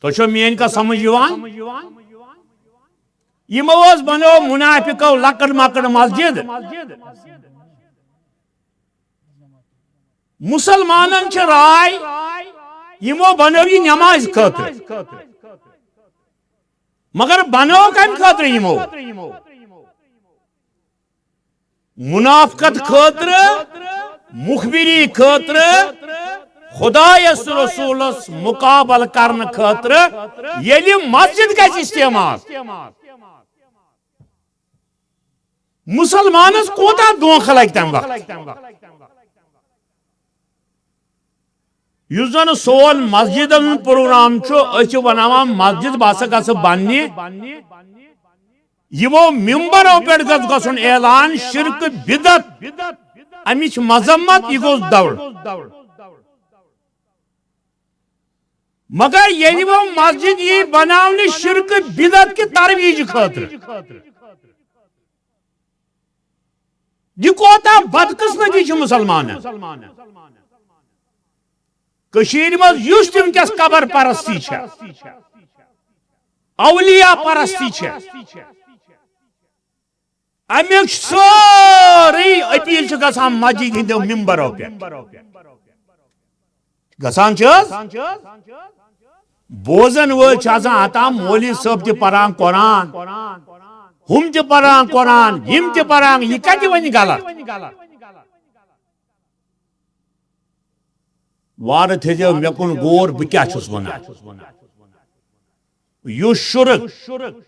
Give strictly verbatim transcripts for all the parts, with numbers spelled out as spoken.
تۄہہِ چھو میٲنۍ کتھ سمجھ یِوان؟ یِمو حظ بنٲو منافقو لۄکٕٹ مۄکٕٹ مسجد۔ مسلمانن چھِ راے، یِمو بنٲو یہِ نمازِ خٲطرٕ۔ مگر بنٲو کمہِ خٲطرٕ یِمو؟ منافقت خٲطرٕ، مخبری خٲطرٕ، خدایس رسولس مقابل کرنہٕ خٲطرٕ۔ ییٚلہِ مسجد گژھِ استعمال، مسلمانس کوتاہ دھوکہ لگہِ تمہِ وقتہٕ؟ یُس زن سون مسجدن ہُنٛد پروگرام چھُ، أسۍ چھِ بناوان مسجد، بہٕ ہسا گژھٕ بننہِ۔ یِمو ممبرو پٮ۪ٹھ گژھِ گژھُن اعلان شرک بدعت، امِچ مذمت، یہِ گوٚژھ دور۔ مگر ییٚلہِ وۄنۍ مسجد یی بناونہٕ شرک بدعت کہِ ترویج خٲطرٕ، یہِ کوتاہ بدقسمتی چھِ مسلمانن۔ کٔشیٖرِ منٛز یُس تہِ وٕنکیٚس قبر پرستی چھےٚ، اولیاء پرستی چھےٚ، امیُک سٲرٕے اپیل چھِ گژھان مسجد ہٕنٛدیو ممبرو پٮ۪ٹھ۔ گژھان چھِ حظ؟ بوزن وٲلۍ چھِ آسان ہتا مولوی صٲب تہِ پران قرآن، ہُم تہِ پران قرآن، یِم تہِ پران، یہِ کتہِ وۄنۍ غلط؟ وارٕ تھٲیزیو مےٚ کُن غور، بہٕ کیٛاہ چھُس وَنان۔ یُس شرک،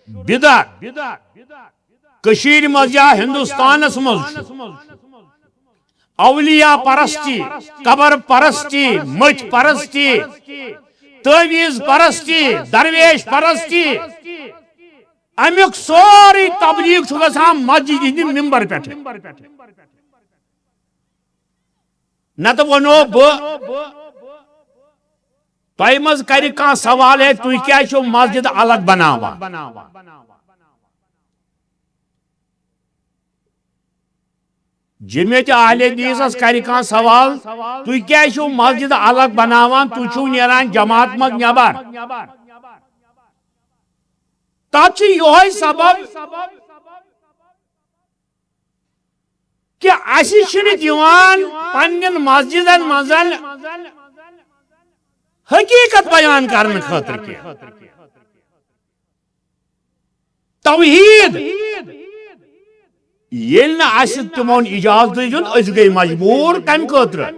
بدعت، کٔشیٖرِ منٛز یا ہندوستانس منٛز چھُ، اولیاء پرستی، قبر پرستی، مٔتۍ پرستی، تعویذ پرستی، درویش پرستی، امیُک سورُے تبلیغ چھُ گژھان مسجد ہٕنٛدِ ممبر پٮ۪ٹھٕ۔ نتہٕ وَنو بہٕ، تۄہہِ منٛز کرِ کانٛہہ سوال، ہے، تُہۍ کیٛازِ چھِو مسجد الگ بناوان؟ جمعیت اہل حدیثس کرِ کانٛہہ سوال، تُہۍ کیٛازِ چھِو مسجد الگ بناوان، تُہۍ چھِو نیران جماعت منٛز نٮ۪بر؟ تتھ چھُ یِہوٚے سبب، کہ اسہِ چھِنہٕ دِوان پننٮ۪ن مسجدن منٛز حقیقت بیان کرنہٕ خٲطرٕ کینٛہہ۔ توحید ییٚلہِ نہٕ اسہِ تِمن اجازت دیُن، أسۍ گٔے مجبوٗر کمہِ خٲطرٕ؟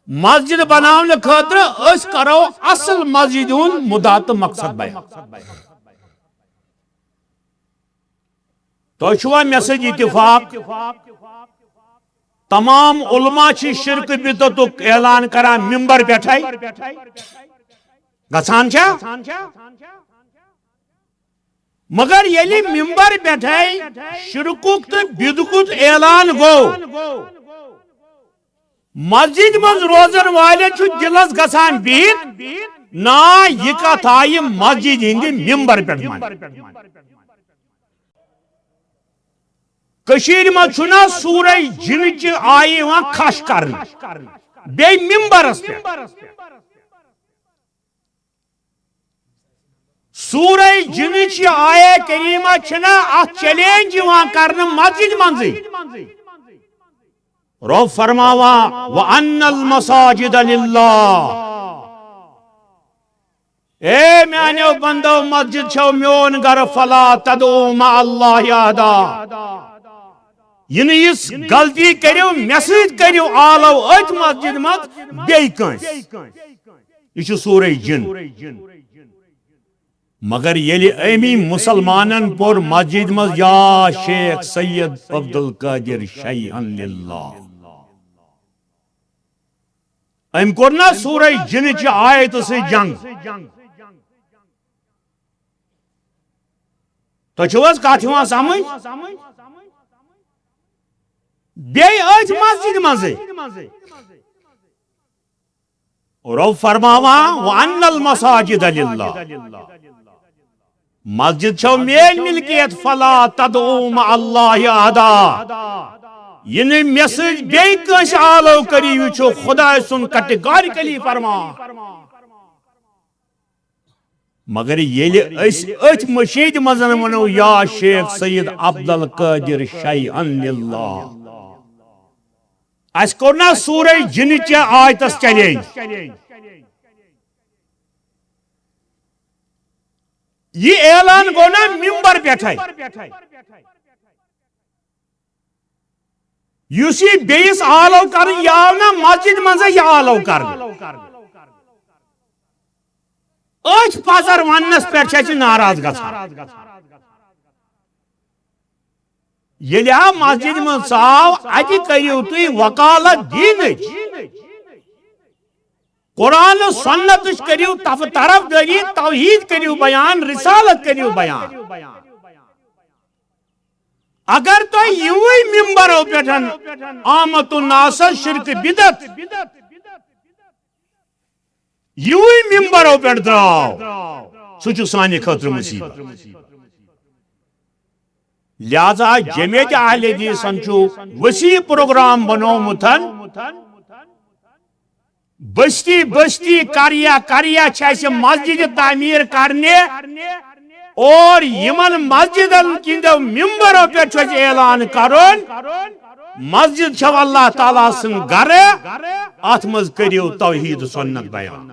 مسجد بناونہٕ خٲطرٕ۔ أسۍ کرو اصل مسجد ہُنٛد مُدعا تہٕ مقصد بیان۔ تۄہہِ چھُوا مےٚ سۭتۍ اتفاق؟ تمام علماء چھِ شرک بدعتُک اعلان کران ممبر پٮ۪ٹھے۔ گژھان چھا؟ مگر ییٚلہِ ممبر پٮ۪ٹھے شرکُک تہٕ بدعتُک اعلان گوٚو، مسجد منٛز روزن والٮ۪ن چھُ دِلس گژھان بِہِتھ، نا، یہِ کتھ آیہِ مسجد ہٕنٛدِ ممبر پٮ۪ٹھ منٛز۔ کٔشیٖرِ منٛز چھُنہ سورہ جِنٕچہِ آیہِ یِوان کھش کرنہٕ، بیٚیہِ ممبرس پٮ۪ٹھ۔ سورہ جِنٕچ یہِ آیہ کریمہ چھنہ اتھ چیلنج یِوان کرنہٕ مسجد منٛزٕے۔ رۄب فرماوان، "وَأَنَّ الْمَسَاجِدَ لِلَّهِ"۔ اے میانیو بندو، مسجد چھو میون گھر، "فَلَا تَدْعُوا مَعَ اللَّهِ أَحَدًا"۔ یہِ نہٕ یِژھ غلطی کٔرِو، مےٚ سۭتۍ کٔرِو آلو أتھۍ مسجد منٛز بیٚیہِ کٲنٛسہِ۔ یہِ چھُ سورہ جِن۔ مگر ییٚلہِ أمی مسلمانن پوٚر مسجد منٛز، "یا شیخ سید عبدالقادر شیئا للہ"، أمۍ کوٚر نا سورہ جِنٕچہِ آیتہٕ سۭتۍ جنگ۔ تۄہہِ چھُو حظ کتھ یِوان سمجھ؟ بیٚیہِ أتھۍ مسجد منٛزٕے۔ رۄب فرماوان، "وَأَنَّ الْمَسَاجِدَ لِلَّهِ"۔ مسجد چھو میٲنۍ ملکیت، "فَلَا تَدْعُوا مَعَ اللَّهِ أَحَدًا"۔ یہِ نہٕ مےٚ سۭتۍ بیٚیہِ کٲنٛسہِ آلو کٔرِو، یہِ چھُ خداے سُنٛد categorically فرمان۔ مگر ییٚلہِ أسۍ أتھۍ مٔشیٖدِ منٛز وَنو، یا شیخ سید عبد القادر شیئا للہ، اَسہِ کوٚر نا سورہ جن چہِ آیتس چیلنج؟ یہِ اعلان گوٚو نا ممبر پٮ۪ٹھے؟ یُس یہِ بیٚیِس آلو کرُن، یہِ آو نا مسجد منٛزے یہِ آلو کرنہٕ۔ أتھۍ پزر وننس پٮ۪ٹھ چھِ أسۍ ناراض گژھان۔ ییٚلہِ ہا مسجد منٛز ژاو، اتہِ کٔرِو تُہۍ وکالت دینٕچ۔ قرآن و سنتٕچ کٔرِو تف-، طرفدٲری، توحید کٔرِو بیان، رسالت کٔرِو بیان۔ اگر تۄہہِ یِوٕے ممبرو پٮ۪ٹھ آمت الناس شرک بدعت، یِوٕے ممبرو پٮ۪ٹھ درٛاو، سُہ چھُ سانہِ خٲطرٕ مصیبت۔ لہذا جمعیت اہل حدیثن چھُ وسیع پروگرام بنومُت۔ بستی بستی، قریہ قریہ چھِ اَسہِ مسجد تعمیٖر کرنہِ، اور یِمن مسجدن ہٕنٛدیو ممبرو پٮ۪ٹھ چھُ اَسہِ اعلان کرُن، مسجد چھو اللہ تعالیٰ سٕنٛز گرٕ، اتھ منٛز کٔرِو توحید سنت بیان۔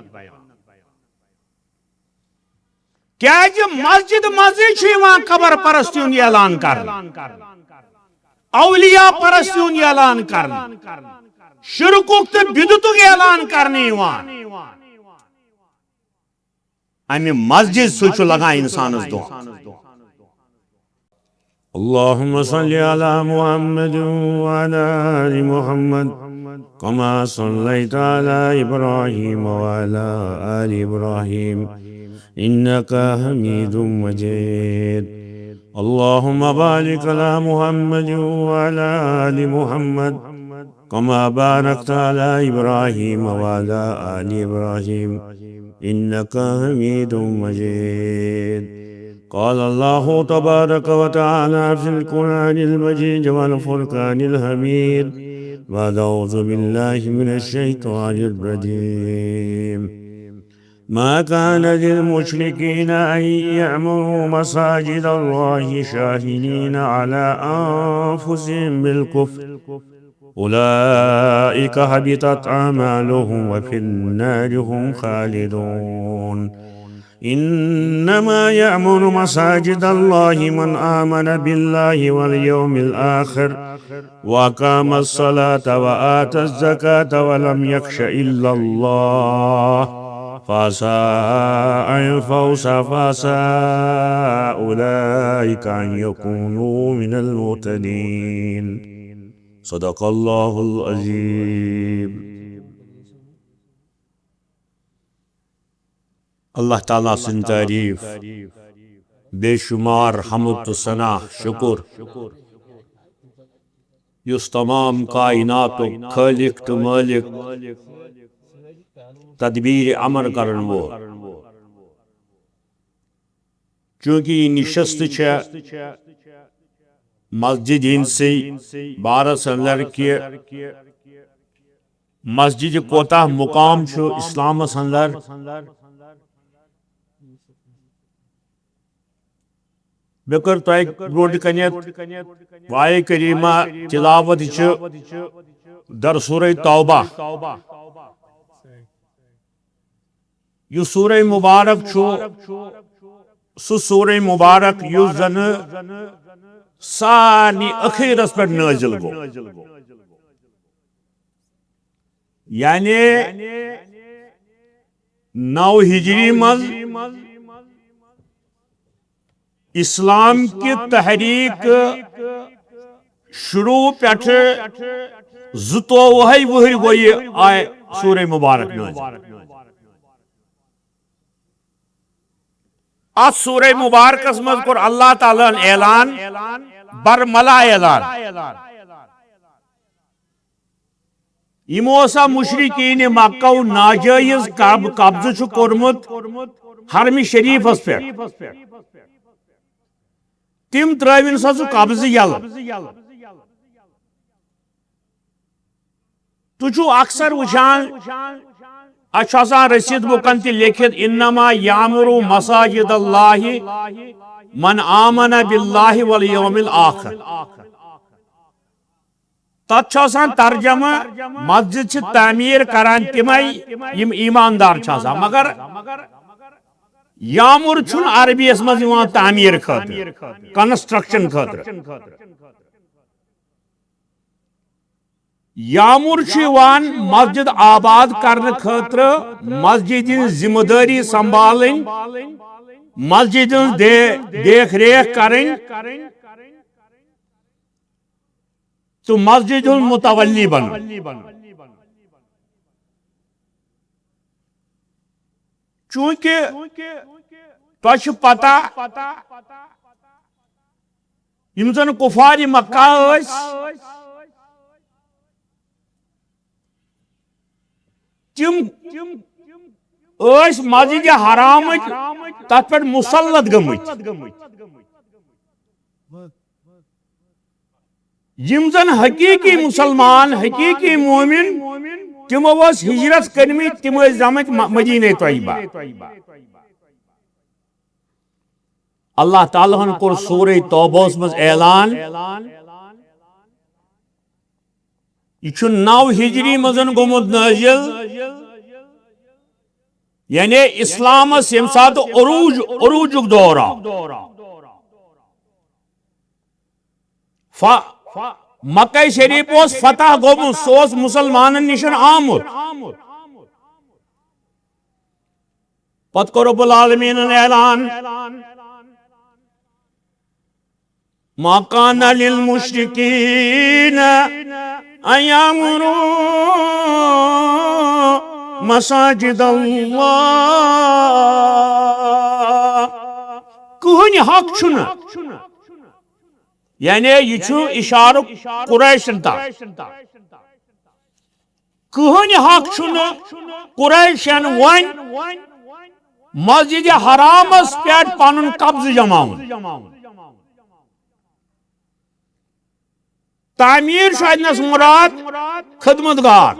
کیازِ مسجد منٛزٕے چھُ یِوان قبر پرستی ہُنٛد اعلان کرنہٕ، اولیاء پرستی ہُنٛد اعلان کرنہٕ، شرکُک تہٕ بدعتُک اعلان کرنہٕ یِوان۔ امہِ مسجد سۭتۍ چھُ لگان انسانس دھوکہٕ۔ اللهم صل على محمد وعلى آل محمد كما صليت على إبراهيم وعلى آل إبراهيم إنك حميد مجيد. اللهم بارك على محمد وعلى آل محمد كما باركت على إبراهيم وعلى آل إبراهيم إنك حميد مجيد. قال الله تبارك وتعالى في القرآن المجيد والفرقان الحميد بعد أعوذ بالله من الشيطان الرجيم. ما كان للمشركين أن يعمروا مساجد الله شاهدين على أنفسهم بالكفر أولئك حبطت أعمالهم وفي النار هم خالدون. إنما يعمر مساجد الله من آمن بالله واليوم الآخر وأقام الصلاة وآتى الزكاة ولم يخش إلا الله فعسى أن، فعسى، فعسى أولئك أن يكونوا من المهتدين. صدق الله العظيم. اللہ تعالیٰ سٕنٛز تعریٖف، بے شمار حمد تہٕ ثنا، شُکُر، یُس تمام کائناتُک خٲلق تہٕ مٲلِک، تدبیٖر امر کرن وول۔ چونکہ یہ نشست چھےٚ مسجد ہٕنٛدسٕے بارس اندر کہ مسجد کوتاہ مقام چھُ اسلامس اندر۔ مےٚ کٔر تۄہہِ برونٛٹھ کنٮ۪تھ وآیہِ کریمہ تلاوت، یہِ چھُ در سورہ توبہ۔ یُس سورہ مبارک چھُ، سُہ سورہ مبارک یُس زن سارنٕے ٲخرس پٮ۪ٹھ نٲزِل گوٚو، یعنی نو ہجری منٛز اسلام کہِ تحریک شروع پٮ۪ٹھٕ زٕتووُہے وُہٕرۍ گوٚو یہِ آیہِ سورہ مبارک نٲزِل۔ اتھ سورہ مبارکس منٛز کوٚر اللہ تعالیٰ ہن اعلان، برملا اعلان۔ یِمو ہسا مشرکین مکہ و ناجٲیز قب-، قبضہٕ چھُ کوٚرمُت حرم شریفس پٮ۪ٹھ، تِم ترٲوِن سا سُہ قبضہٕ یلہٕ۔ تُہۍ چھِو اکثر وٕچھان، اَتھ چھُ آسان رسیٖد بُکن تہِ لیکھِتھ، "انما یعمر مساجد اللہ من آمن باللہ والیوم الآخر۔" تَتھ چھُ آسان ترجمہ، مسجد چھِ تعمیٖر کران تِمے یِم ایٖماندار چھِ آسان۔ مگر یامُر چھُنہٕ عربیَس منٛز یِوان تعمیٖر خٲطرٕ، کنسٹرکشن خٲطرٕ۔ یامُر چھُ یِوان مسجد آباد کرنہٕ خٲطرٕ، مسجد ہٕنٛز ذمہٕ دٲری سنبھالٕنۍ، مسجد ہٕنٛز دے-، دیکھ ریکھ کرٕنۍ تہٕ مسجد ہُنٛد متولی بنُن۔ چونکہ تۄہہِ چھِ پتہ، یِم زن کفار مکہ ٲسۍ، تِم ٲسۍ مسجد حرامٕکۍ تتھ پٮ۪ٹھ مسلط گٔمٕتۍ۔ یِم زن حقیقی مسلمان، حقیقی مومن، تِمو ٲس ہجرت کٔرمٕتۍ، تِم ٲسۍ درٛامٕتۍ م-، مدینہ طیبہ۔ اللہ تعالیٰ ہن کوٚر سورہ توبہس منٛز اعلان، یہِ چھُ نو ہجری منٛز گوٚمُت نٲزِل، یعنی اسلامس ییٚمہِ ساتہٕ عروج، عروجُک دور آو۔ ف-، مکہ شریف اوس فتح گوٚمُت، سُہ اوس مسلمانن نِش آمُت۔ پتہٕ کوٚر رب العالمینن اعلان، "ما كان للمشركين أن يعمروا مساجد الله۔" کٕہٕنۍ حق چھُنہٕ، یعنی یہِ چھُ اِشارٕ قریشن تام۔ کٕہٕنۍ حق چھُنہٕ قریشن وۄنۍ مسجد حرامس پٮ۪ٹھ پنُن قبضہٕ جماوُن۔ تعمیٖر چھُ اتنس مراد خدمت گار،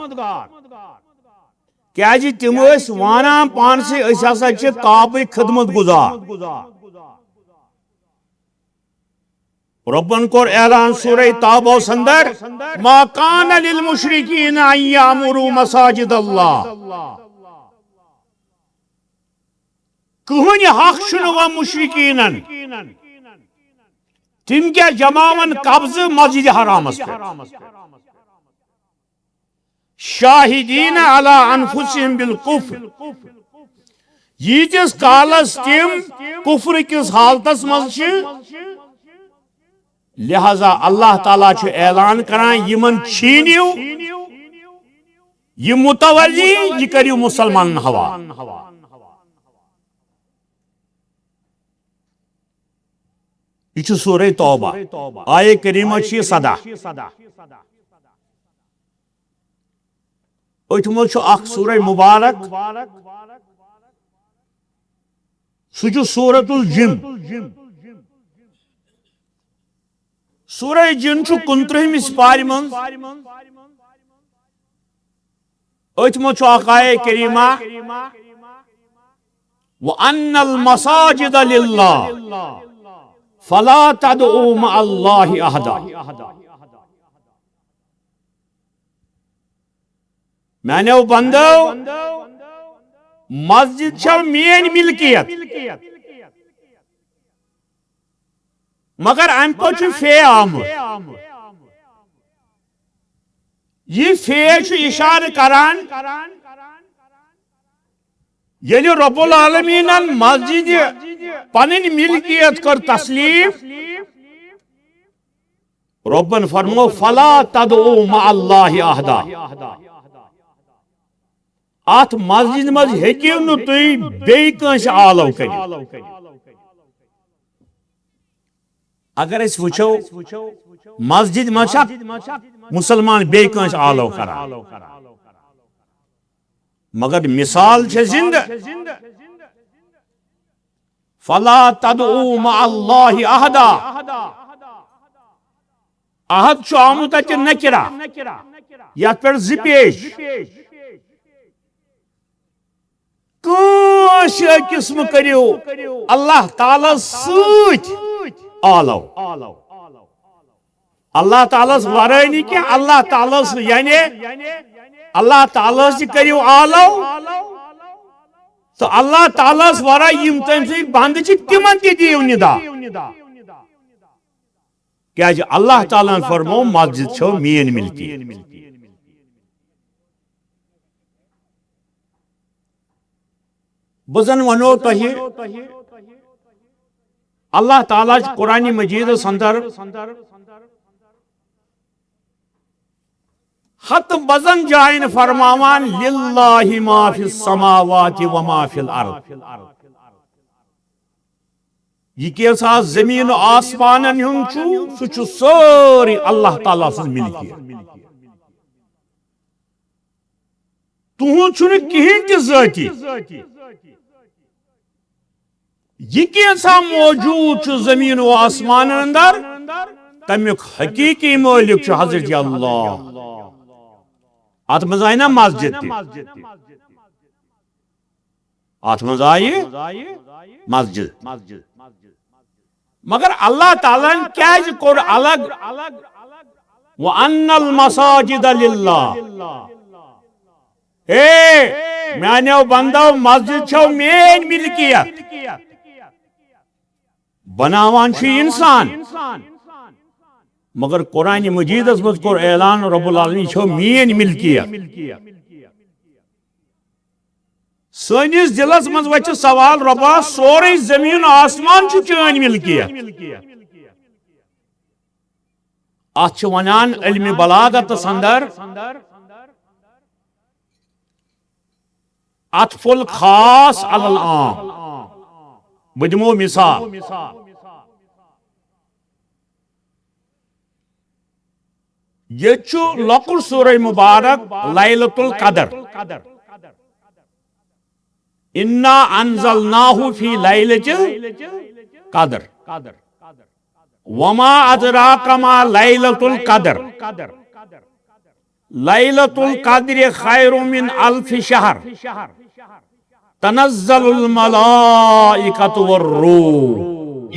کیازِ تِم ٲسۍ وانان پانسٕے، "أسۍ ہسا چھِ کعبٕکۍ خدمت گزار۔" رۄبن کوٚر اعلان سورہ توبہس اندر، "ما كان للمشركين أن يعمروا مساجد الله۔" کٕہٕنۍ حق چھُنہٕ وۄنۍ مشرکینن، تِم کیٛاہ جماون قبضہٕ مسجد حرامس پٮ۪ٹھ؟ شاہدین علی انفسہم بالکفر، ییٖتِس کالس تِم کفر کِس حالتس منٛز چھِ۔ لہذا اللہ تعالیٰ چھُ اعلان کران، یِمن چھیٖنِو یہِ متولی، یہِ کٔرِو مسلمانن حوالہٕ۔ یہِ چھُ سورہ توبہ، آیہ کریمہ چھِ یہِ سداہ۔ أتھۍ منٛز چھُ اکھ سورہ مبارک، سُہ چھُ سورۃ الجن۔ سورہ جن چھُ کُنترٕہمہِ سپارِ منٛز۔ أتھۍ منٛز چھُ اکھ آیہ کریمہ، "وَأَنَّ الْمَسَاجِدَ لِلَّهِ فَلَا تَدْعُوا مَعَ اللَّهِ أَحَدًا۔" میانیو بندو، مسجد چھو میٲنۍ ملکیت، مگر امہِ پتہٕ چھُ فے آمُت۔ یہِ فے چھُ اشارٕ کران، ییٚلہِ رب العالمینن مسجد پنٕنۍ ملکیت کٔر تسلیم، رۄبن فرمو، "فلا تدعوا مع اللہ احدا۔" اتھ مسجد منٛز ہیٚکِو نہٕ تُہۍ بیٚیہِ کٲنٛسہِ آلو کٔرِتھ۔ اگر أسۍ وٕچھو، مسجد منٛز چھا مسلمان بیٚیہِ کٲنٛسہِ آلو کران؟ مگر مثال چھےٚ زندٕ۔ "فلا تدعوا مع اللہ احدا۔" احد چھُ آمُت اتہِ نکرہ، یتھ پٮ۪ٹھ زٕ پیش۔ کٲنٛسہِ أکِس مہٕ کٔرِو اللہ تعالیٰ سۭتۍ آلو۔ اللہ تعالیٰ ہس ورٲے نہٕ کینٛہہ، اللہ تعالیٰ ہس، یعنی اللہ تعالیٰ ہس تہِ کٔرِو آلو، تہٕ اللہ تعالیٰ ہس ورٲے یِم تٔمۍ سٕنٛدۍ بندٕ چھِ، تِمن تہِ دِیِو ندا۔ کیازِ اللہ تعالیٰ ہن فرموو، مسجد چھو میٲنۍ ملکی۔ بہٕ زن ونو تۄہہِ، اللہ تعالیٰ چھُ قرآن مجیدس اندر ہتہٕ بزن جاین فرماوان، "للہ ما فی السماوات و ما فی الارض"۔ یہِ کینٛژھا زمین و آسمانن ہُنٛد چھُ، سُہ چھُ سٲرٕے اللہ تعالیٰ سٕنٛز ملکیت۔ تُہُنٛد چھُنہٕ کِہیٖنۍ تہِ ذٲتی۔ یہِ کینٛژھا موجود چھُ زمین و آسمانن اندر، تمیُک حقیقی مٲلِک چھُ حضرت اللہ۔ اتھ منٛز آیہِ نا مسجد تہِ؟ اتھ منٛز آیہِ مسجد۔ مگر اللہ تعالیٰ ہن کیازِ کوٚر الگ؟ "وَأَنَّ الْمَسَاجِدَ لِلَّهِ"۔ اے میانیو بندو، مسجد چھو میٲنۍ ملکیت۔ بناوان چھُ انسان، مگر قرآن مجیدس منٛز کوٚر اعلان رب العالمین، "یہِ چھو میٲنۍ ملکیت۔" سٲنِس دِلس منٛز وۄتھِ سوال، "رۄبا، سورُے زٔمیٖن آسمان چھُ چٲنۍ مِلکیت۔" اتھ چھِ ونان علمِ بلاغتس اندر عطف الخاص علی العام۔ بہٕ دِمو مثال۔ ییٚتہِ چھُ لۄکُٹ سورہ مبارک لیلۃ القدر۔ انا انزلناہ فی لیلۃ القدر۔ وما ادراک ما لیلۃ القدر۔ لیلۃ القدر خیر من الف شہر۔ تنزل الملائکۃ والروح۔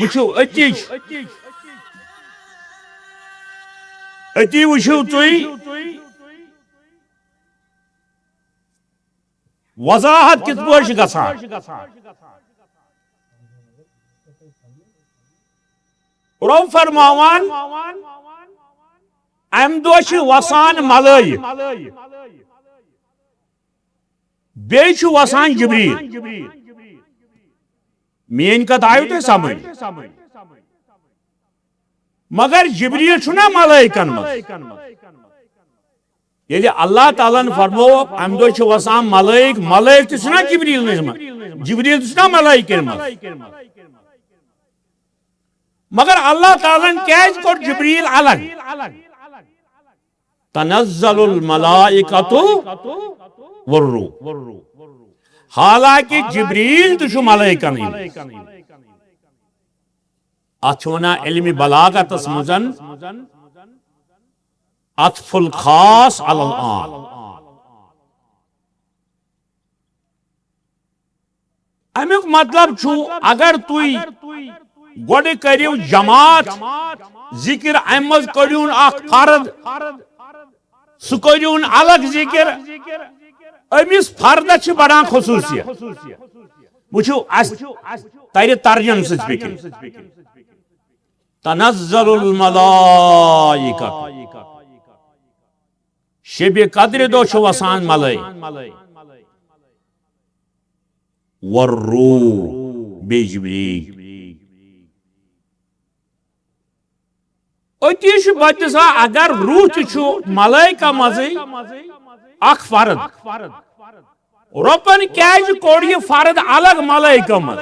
وٕچھِو، أتی چھُ، أتی وٕچھِو تُہۍ وضاحت کِتھ پٲٹھۍ چھِ گژھان۔ رۄب فرماوان، اَمہِ دۄہ چھِ وسان ملٲیِک۔ بیٚیہِ چھُ وسان جبریٖل۔ میٲنۍ کتھ آیوٕ تۄہہِ سمجھ؟ مگر جبریٖل چھُنہ ملٲیکن منٛز۔ ییٚلہِ اللہ تعالیٰ ہن فرموو، امہِ دۄہ چھِ وسان ملٲیک، ملٲیک تہِ چھُنہ جبریٖلنٕے منٛز، جبریٖل تہِ چھُنہ ملٲیکن منٛز۔ مگر اللہ تعالیٰ ہن کیازِ کوٚر جبریٖل الگ؟ تنزل الملائکۃ والروح۔ حالانکہ جبریل تہِ چھُ ملائکن ہُنٛد۔ اتھ چھِ ونان علمِ بلاغتس منٛز عطف الخاص علی العام۔ امیُک مطلب چھُ، اگر تُہۍ گۄڈٕ کٔرِو جماعت ذکر، امہِ منٛز کٔڑِوُن اکھ فرد، سُہ کٔڑِوُن الگ ذکر، أمِس فردس چھِ بڑان خصوصیت۔ وٕچھِو، اسہِ ترِ ترجمہٕ سۭتۍ فکرِ۔ تنزل الملائکہ۔ شبِ قدرِ دۄہ چھُ وسان ملٲیک۔ والروح، بیٚیہِ جبریٖل۔ أتی چھُ بچہِ سا، اگر روح تہِ چھُ ملٲیکہ منٛزٕے اکھ فرد، رۄبن کیازِ کوٚڑ یہِ فرد الگ ملٲیکہ منٛز؟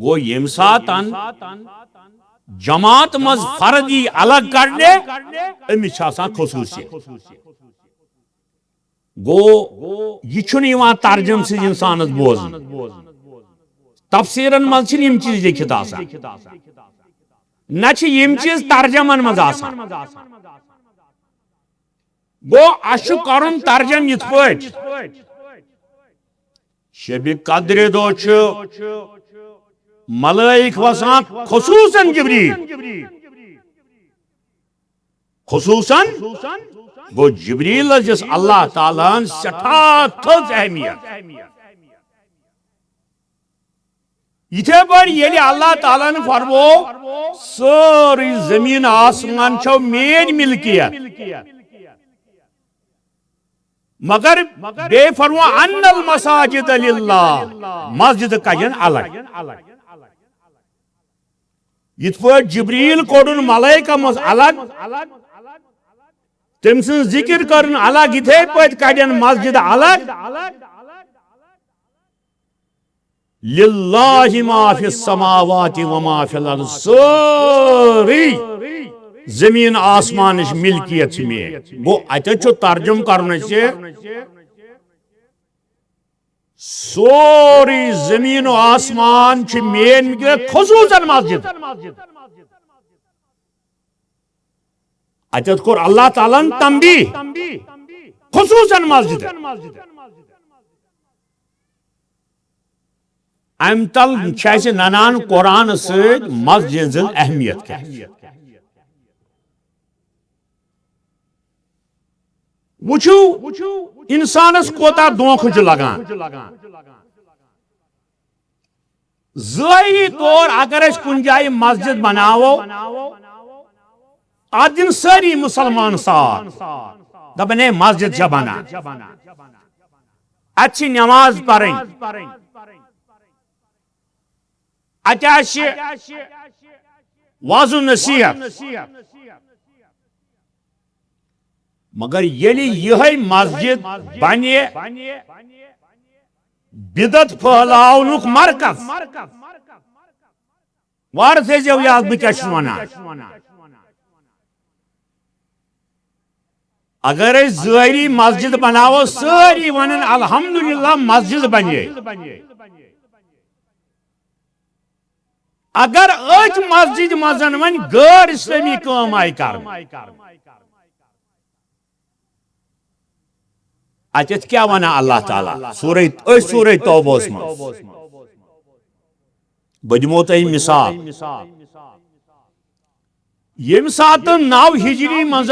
گوٚو، ییٚمہِ ساتن جماعت منٛز فرد یی الگ کڑنہِ، أمِس چھِ آسان خصوٗصیت۔ گوٚو، یہِ چھُنہٕ یِوان ترجمہٕ سۭتۍ انسانس بوزنہٕ۔ تفسیرن منٛز چھِنہٕ یِم چیٖز لیکھِتھ آسان، نہ چھِ یِم چیٖز ترجمن منٛز آسان۔ گوٚو، اسہِ چھُ کرُن ترجمہٕ یِتھ پٲٹھۍ۔ شب قدرِ دۄہ چھِ ملائک وسان، خصوصاً جبریل۔ خصوصاً گوٚو جبریلس دِژ اللہ تعالیٰ ہن سٮ۪ٹھاہ تھٔز اہمیت۔ یِتھے پٲٹھۍ ییٚلہِ اللہ تعالیٰ ہن فرموو، سٲرٕے زٔمیٖن آسمان چھو میٲنۍ ملکیت، مگر بیٚیہِ فرموو، "ان المساجد للہ"، مسجد کجن الگ۔ یِتھ پٲٹھۍ جبریل کوٚڑُن ملائکہ منٛز الگ، تٔمۍ سٕنٛز ذکر کٔرٕن الگ، یِتھے پٲٹھۍ کڑن مسجد الگ۔ للہ ما فی السماوات و ما فی الارض، سٲرٕے زمین آسمانٕچ ملکیت چھِ میٲنۍ۔ گوٚو، اتٮ۪تھ چھُ ترجمہٕ کرُن اَسہِ، سورُے زمین و آسمان چھِ میٲنۍ ملکیت، خصوصاً مسجد۔ اتٮ۪تھ کوٚر اللہ تعالیٰ ہن تنبیہ، خصوصاً مسجد۔ امہِ تل چھِ اَسہِ ننان قرآن سۭتۍ مسجد ہٕنٛز اہمیت کیٛاہ چھِ۔ وٕچھِو، انسانس کوتاہ دھوکہٕ چھُ لگان۔ ظٲہری طور اگر أسۍ کُنہِ جایہِ مسجد بناوو، اتھ دِن سٲری مسلمان ساتھ، دپن، "ہے، مسجد چھےٚ بنان، اتہِ چھِ نماز پرٕنۍ، اتہِ آسہِ وعظ و نصیحت۔" مگر ییٚلہِ یِہے مسجد بنہِ بدعت پھٔہلاونُک مرکز، وارٕ تھٲیزیو یاد بہٕ کیٛاہ چھُس وَنان۔ اگر أسۍ ظٲہری مسجد بناوو، سٲری وَنن، "الحمدللہ، مسجد بنے۔" اگر أتھۍ مسجد منٛز وۄنۍ غٲر اسلٲمی کٲم آیہِ کرنہٕ، اتٮ۪تھ کیٛاہ ونان اللہ تعالیٰ؟ سورہ، أتھۍ سورہ توبہس منٛز۔ بہٕ دِمو تۄہہِ مثال۔ ییٚمہِ ساتہٕ نو ہجری منٛز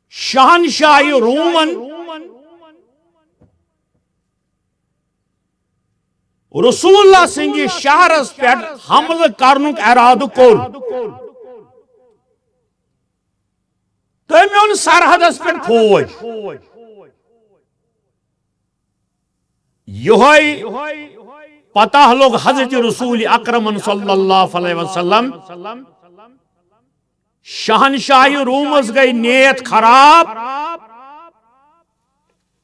شہنشاہی رومن رسول اللہ سٕنٛدِ شہرس پٮ۪ٹھ حملہٕ کرنُک ارادٕ کوٚر، تٔمۍ اوٚن سرحدس پٮ۪ٹھ فوج۔ یِہوٚے پتہ لوٚگ حضرت رسول اکرمن صلی اللہ علیہ وسلم، شہنشاہی رومس گٔے نیت خراب۔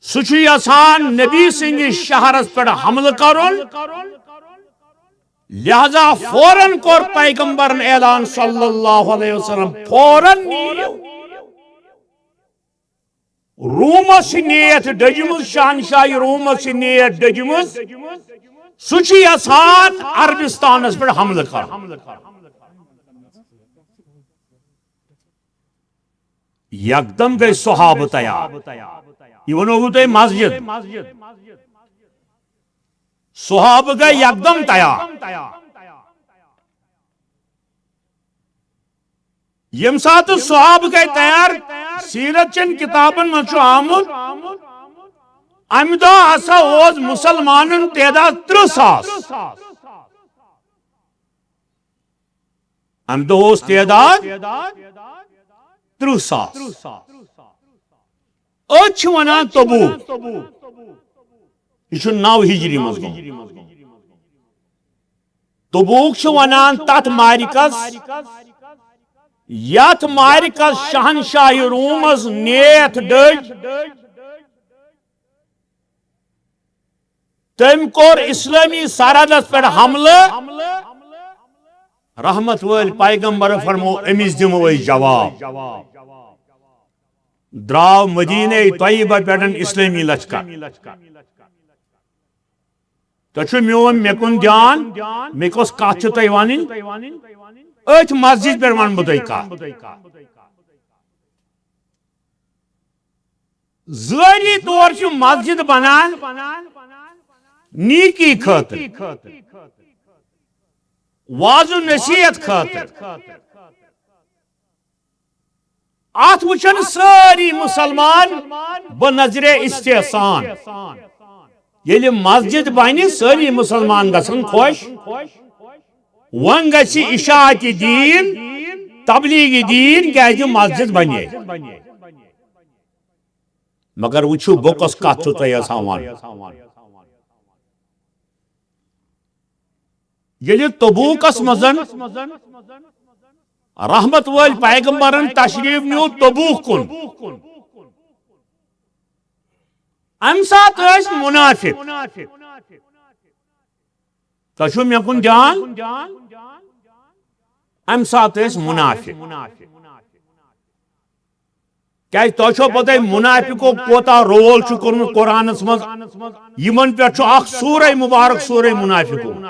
سُہ چھُ یژھان نبی سٕنٛدِس شہرس پٮ۪ٹھ حملہٕ کرُن، لہذا فوراً کوٚر پیغمبرن اعلان صلی اللہ علیہ وسلم، "فوراً نیٖرِو۔" رومس چھِ نیت ڈٔجمٕژ، شہنشاہی رومس چھِ نیت ڈٔجمٕژ، سُہ چھُ یژھان عربستانس پٮ۪ٹھ حملہٕ کرُن۔ یکدم گٔے صحابہٕ تیار۔ یہِ ونو بہٕ تۄہہِ مسجد۔ صحابہٕ گٔے یکدم تیار۔ ییٚمہِ ساتہٕ صحابہٕ گٔے تیار، سیرت چٮ۪ن کتابن منٛز چھُ آمُت، امہِ دۄہ ہسا اوس مسلمانن تعداد ترٕٛہ ساس۔ امہِ دۄہ اوس تعداد ترٕٛہ ساس۔ أتھۍ چھِ ونان تبوک۔ یہِ چھُ نو ہجری منٛز گوٚمُت۔ تبوک چھِ ونان تتھ معرکس، یتھ معرکس شہنشاہ رومس نیتھ ڈٔج۔ تٔمۍ کوٚر اسلٲمی سرحدس پٮ۪ٹھ حملہٕ۔ رحمت وٲلۍ پیغمبر فرمو، أمِس دِمو أسۍ جواب۔ درٛاو مدینہ طیبہ پٮ۪ٹھ اسلٲمی لشکر۔ تۄہہِ چھُ میون مےٚ کُن دیان، مےٚ کۄس کتھ چھِ تۄہہِ ونٕنۍ؟ أتھۍ مسجد پٮ۪ٹھ ونہٕ بہٕ تۄہہِ کتھ۔ ظٲہری طور چھِ مسجد بنان نیکی خٲطرٕ، وعظ و نصیحت خٲطرٕ۔ اتھ وٕچھن سٲری مسلمان بہ نظرِ استحسان۔ ییٚلہِ مسجد بنہِ، سٲری مسلمان گژھن خۄش۔ وۄنۍ گژھِ اشاعت دین، تبلیغ دین، کیازِ مسجد بنے۔ مگر وٕچھِو، بہٕ کۄس کتھ چھُو تۄہہِ یژھان ونُن۔ ییٚلہِ تبوکس منٛز رحمت وٲلۍ پیغمبرن تشریف نیوٗ تبوک کُن، امہِ ساتہٕ ٲسۍ منافق۔ تۄہہِ چھُو مےٚ کُن دیان؟ امہِ ساتہٕ ٲسۍ منافق۔ کیازِ تۄہہِ چھو پتہ منافقو کوتاہ رول چھُ کوٚرمُت قرآنس منٛز؟ یِمن پٮ۪ٹھ چھُ اکھ سورہ مبارک، سورہ منافقون۔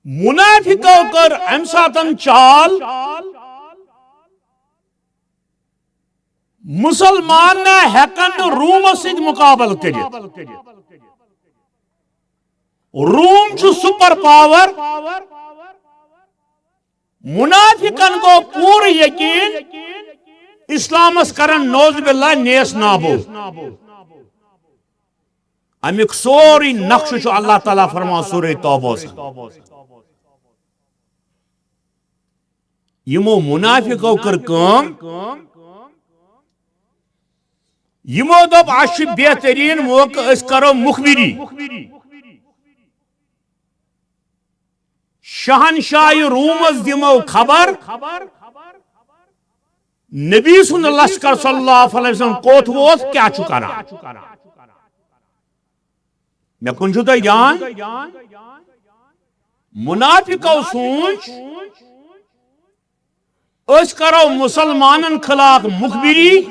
منافقو کٔر امہِ ساتن چال، مسلمان نہ ہیکن نہٕ رومس سۭتۍ مقابلہٕ کٔرِتھ۔ روم چھُ سپر پاور۔ منافقن گوٚو پوٗرٕ یقین، اسلامس کرن نعوذ باللہ نیس نابود۔ امیُک سورُے نقشہٕ چھُ اللہ تعالیٰ فرماوان سورہ توبہس منٛز۔ یِمو منافقو کٔر کٲم، یِمو دوٚپ، "اَسہِ چھُ بہتریٖن موقعہٕ، أسۍ کرو مُخبری۔ شہنشاہ رومس دِمو خبر، نبی سُنٛد لشکر صلی اللہ علیہ وسلم کوٚت ووت، کیٛاہ چھُ کران۔" مےٚ کُن چھُو تۄہہِ دیان؟ منافقو سوٗنٛچ، أسۍ کرو مسلمانن خلاف مُخبری،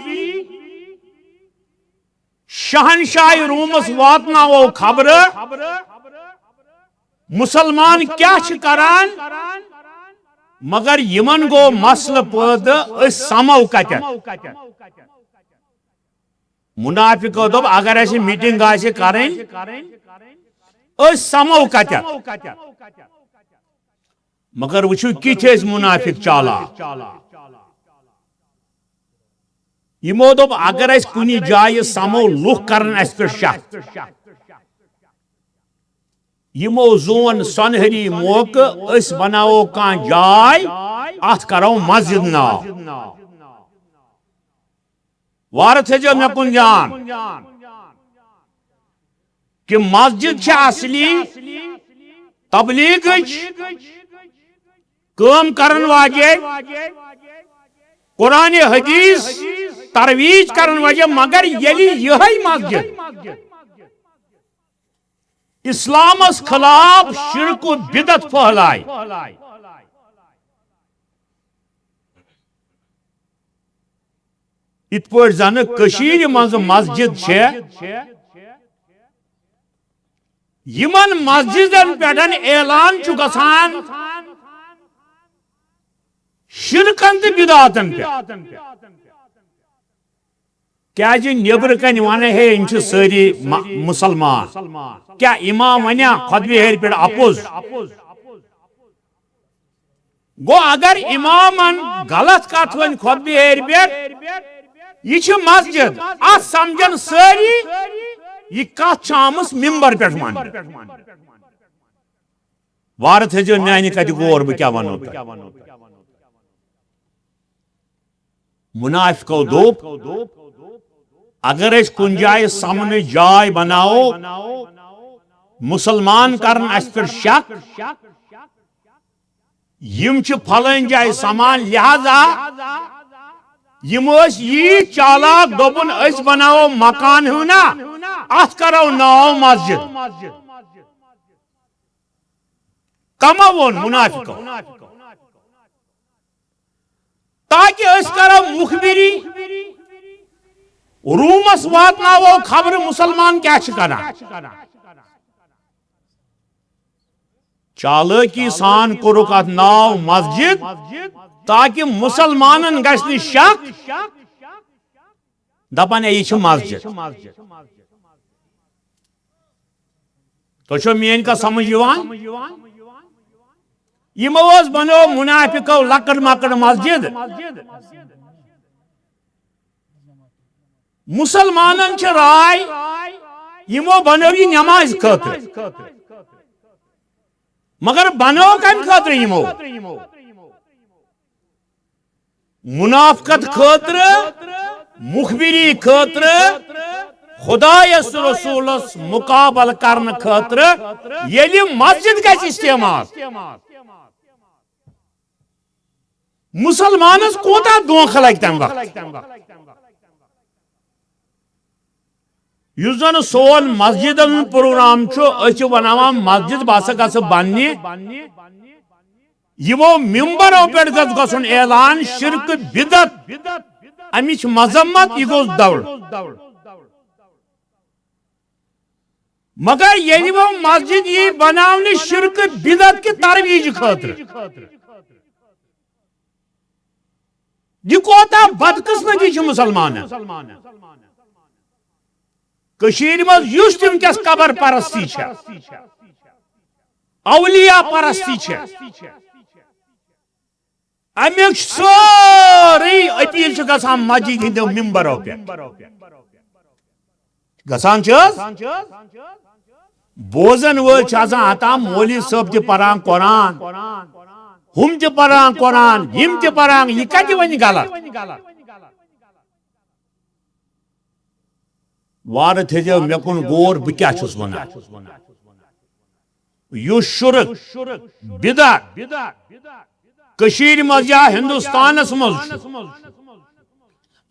شہنشاہ رومس واتناوو خبرٕ، مسلمان کیٛاہ چھِ کران؟ مگر یِمن گوٚو مسلہٕ پٲدٕ، أسۍ سمو کتٮ۪ن؟ منافقو دوٚپ، اگر اسہِ میٹنگ آسہِ کرٕنۍ، أسۍ سمو کتٮ۪ن؟ مگر وٕچھِو، کِتھۍ ٲسۍ منافق چالاک۔ یِمو دوٚپ، اگر أسۍ کُنہِ جایہِ سمو، لُکھ کرن اسہِ پٮ۪ٹھ شک۔ یِمو زون سۄنہری موقعہٕ، أسۍ بناوو کانٛہہ جاے، اتھ کرو مسجد ناو۔ وارٕ تھٲیزیو مےٚ کُن دیان کہِ مسجد چھِ اصلی تبلیغٕچ کٲم کرن واجے، قرآن حدیث ترویج کرن واجے، مگر ییٚلہِ یِہے مسجد اسلامس خلاف شرک و بدعت پھہلائے۔ یِتھ پٲٹھۍ زن کٔشیٖرِ منٛز مسجد چھےٚ، یِمن مسجدن پٮ۪ٹھ اعلان چھُ گژھان شرکن تہٕ بدعتن پٮ۪ٹھ۔ کیازِ نیبرٕ کنۍ ونہٕ ہے، یِم چھِ سٲری م-، مسلمان۔ کیٛاہ امام ونیا خطبہِ ہیرِ پٮ۪ٹھ اپُز؟ گوٚو اگر امامن غلط کتھ ونہِ خطبہِ ہیرِ پٮ۪ٹھ، یہِ چھِ مسجد، اتھ سمجھن سٲری، یہِ کتھ چھِ آمٕژ ممبر پٮ۪ٹھ وننہٕ۔ وارٕ تھٲیزیو میانہِ کتھِ غور، بہٕ کیٛاہ ونو تۄہہِ۔ منافقو دوٚپ، اگر أسۍ کُنہِ جایہِ سمنٕچ جاے بناوو، مسلمان کرن اسہِ پٮ۪ٹھ شک، یِم چھِ پھلٲنۍ جایہِ سمان، لہذا یِم ٲسۍ ییٖتۍ چالاک، دوٚپُن، أسۍ بناوو مکان ہیوٗ نا، اتھ کرو ناو مسجد۔ کمو ووٚن؟ منافقو۔ تاکہ أسۍ کرو مخبری، رومس واتناوو خبر مسلمان کیٛاہ چھِ کران۔ چالٲکی سان کوٚرُکھ اتھ ناو مسجد، تاکہ مسلمانن گژھِ نہٕ شک، دپان، "ہے، یہِ چھِ مسجد۔" تۄہہِ چھو میٲنۍ کتھ سمجھ یِوان؟ یِمو حظ بنٲو منافقو لۄکٕٹ مۄکٕٹ مسجد۔ مسلمانن چھِ راے، یِمو بنٲو یہِ نمازِ خٲطرٕ۔ مگر بنٲو کمہِ خٲطرٕ یِمو؟ منافقت خٲطرٕ، مخبری خٲطرٕ، خدایس رسولس مقابل کرنہٕ خٲطرٕ۔ ییٚلہِ مسجد گژھِ استعمال، مسلمانس کوتاہ دھوکہ لگہِ تمہِ وقتہٕ؟ یُس زن سون مسجدن ہُنٛد پروگرام چھُ، أسۍ چھِ بناوان مسجد، بہٕ ہسا گژھٕ بننہِ۔ یِمو ممبرو پٮ۪ٹھ گژھِ گژھُن اعلان، شرک بدعت، امِچ مذمت، یہِ گوٚژھ دور۔ مگر ییٚلہِ وۄنۍ مسجد یی بناونہٕ شرک بدعت کہِ ترویج خٲطرٕ، یہِ کوتاہ بدقسمتی چھِ مسلمانن۔ کٔشیٖرِ منٛز یُس تہِ وٕنکیٚس قبر پرستی چھےٚ، اولیاء پرستی چھےٚ، امیُک سٲرٕے اپیل چھِ گژھان مسجد ہٕنٛدیو ممبرو پٮ۪ٹھ۔ گژھان چھِ حظ؟ بوزن وٲلۍ چھِ آسان ہتا مولوی صٲب تہِ پران قرآن، ہُم تہِ پران قرآن، یِم تہِ پران، یہِ کتہِ وۄنۍ غلط؟ وارٕ تھٲیزیو مےٚ کُن غور، بہٕ کیٛاہ چھُس وَنان۔ یُس شرک، بدعت، کٔشیٖرِ منٛز یا ہندوستانس منٛز چھُ،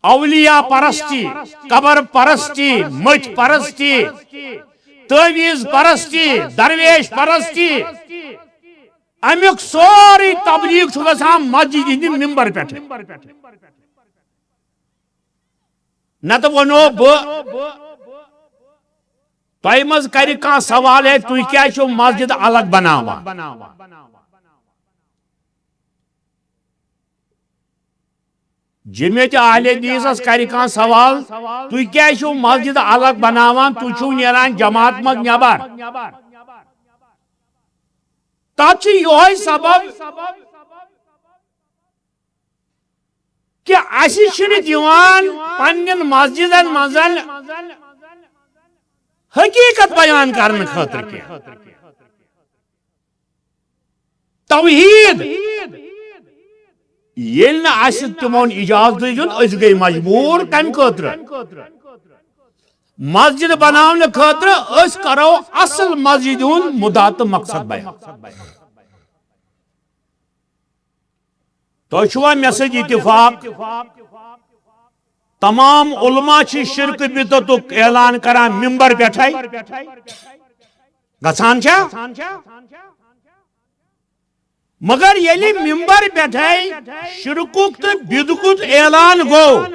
اولیاء پرستی، قبر پرستی، مٔتھۍ پرستی، تعویذ پرستی، درویش پرستی، امیُک سورُے تبلیغ چھُ گژھان مسجد ہٕنٛدِ ممبر پٮ۪ٹھٕ۔ نتہٕ وَنو بہٕ، تۄہہِ منٛز کرِ کانٛہہ سوال، ہے، تُہۍ کیٛازِ چھِو مسجد الگ بناوان؟ جمعیت اہل حدیثس کرِ کانٛہہ سوال، تُہۍ کیٛازِ چھِو مسجد الگ بناوان؟ تُہۍ چھِو نیران جماعت منٛز نٮ۪بر۔ تتھ چھُ یِہوٚے سبب، کہ اسہِ چھِنہٕ دِوان پننٮ۪ن مسجدن منٛز حقیقت بیان کرنہٕ خٲطرٕ کینٛہہ۔ توحید، ییٚلہِ نہٕ اسہِ تِمن اجازت دیُن، أسۍ گٔے مجبوٗر کمہِ خٲطرٕ؟ مسجد بناونہٕ خٲطرٕ۔ أسۍ کرو اصل مسجد ہُنٛد مُدعا تہٕ مقصد بیان۔ تۄہہِ چھُوا مےٚ سۭتۍ اتفاق؟ تمام علماء چھِ شرک بدعتُک اعلان کران ممبر پٮ۪ٹھے۔ گژھان چھا؟ مگر ییٚلہِ ممبر پٮ۪ٹھے شرکُک تہٕ بدعتُک اعلان گوٚو،